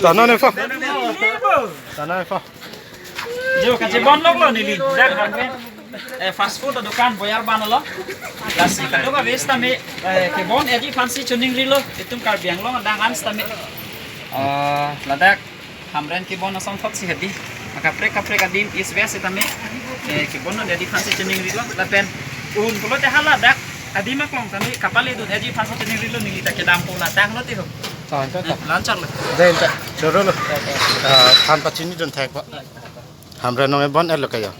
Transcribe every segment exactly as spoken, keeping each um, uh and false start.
Tana ne fa. Tana ne fa. Jo, kachebon longlo neli. Dak Hamren, eh, fast food adukan boyar ban lo. Lasi kadokave sitame, eh, kebon-eji aphansi choningrilo. Itum Karbi Anglong adang an sitame. Eh, ladak Hamren kebon asong thot si hedi. Kaprek kaprek adim East West sitame, eh, kebon-eji aphansi choningrilo. Lapen un pulote hala dak adim aklong tame kapaledun-eji aphansi choningrilo, neli ta kedampo ladak lo ti ho. Sa, anta ta. Eh, lanchar lo. Dei, anta. Choro lo. Eh, eh. Ah, than pachinidun thek ba. Hamren nong ebon-etlo kayo.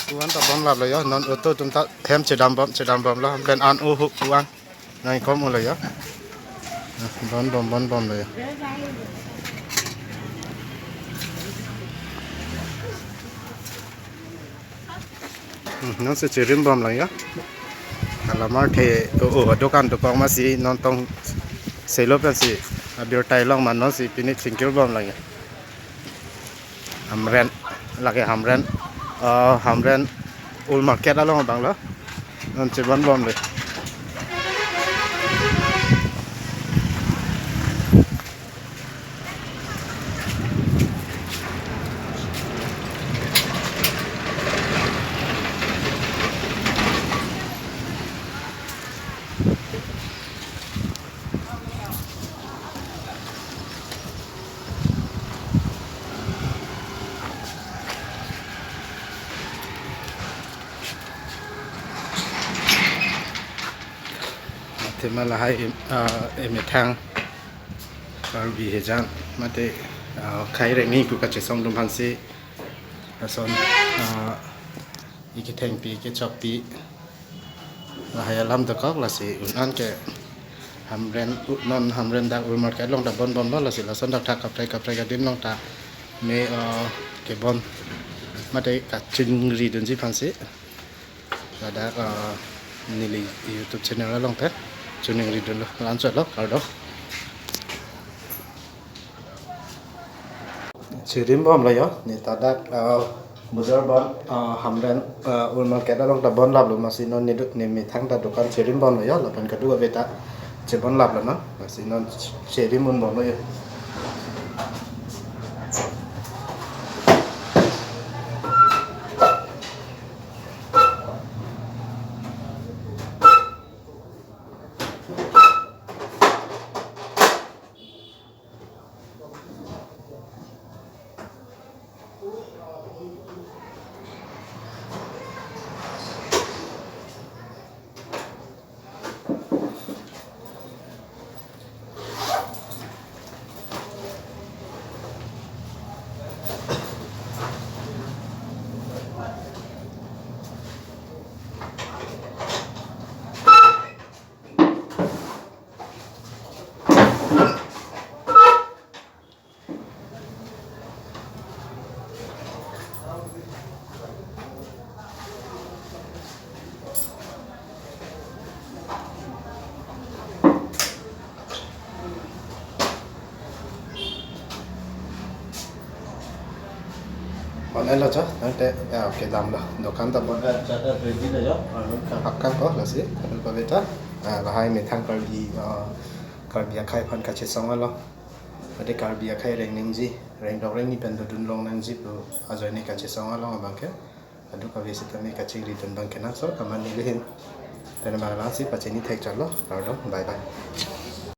Kuan ta bonlaplo yo. Non auto atum ta hem chedambom, chedambomlo. Pen an o hu kuan. Nangkom ulo yo. Bonbom, bonbomlo yo. Hmm, non si cherimbomlo yo. Alamar the, o, o, dukan dokok masi non tong selo pensi abirta ilong ma, non si pini chingkirbomlo yo. Hamren, lake Hamren, eh, Hamren Old Market along abang lo. Non chebonbomlo. Athema lahai, ah, emethang Karbi hejan mate, ah, akhai rengni pu kachesongdun aphansi lason, ah, ikethengpi, ikechokpi lahai alam dokok. Lasi un an ke Hamren, u-, non Hamren dak Old Market along ta bonbomlo, lasi lason dak thak kaprek kaprek adim along ta me, eh, kebon mate kachingridunji aphansi ladak, eh, neli YouTube channel along ta choningridunlo, lanchotlo, kardom. Cherimbomlo yo, ne ta dak, ah, bazar bon, ah, Hamren, ah, Old Market along ta bonlaplo, masi non ne du-, ne methang ta dukan cherimbomlo yo, lapen kadokave ta chebonlaplo non, masi non cherimbomlo yo. On-etlo cho, tangte, ya, kedamlo. Dukan ta bon, eh, cha ta ready lo yo. Anu, kapakka ko, lasi, anu pabeta. Ah, lahai methang Karbi, ah, Karbi akhai aphan kachesong along. Ade Karbi akhai reng nangji, rengdok rengni pen dodun long nangji pu ajoine kachesong along abang ke. Kadokave sitame kachingridun abang ke nangso, amat neli ahin. Tene bang lang si pachini thekchotlo, kardom, bye bye.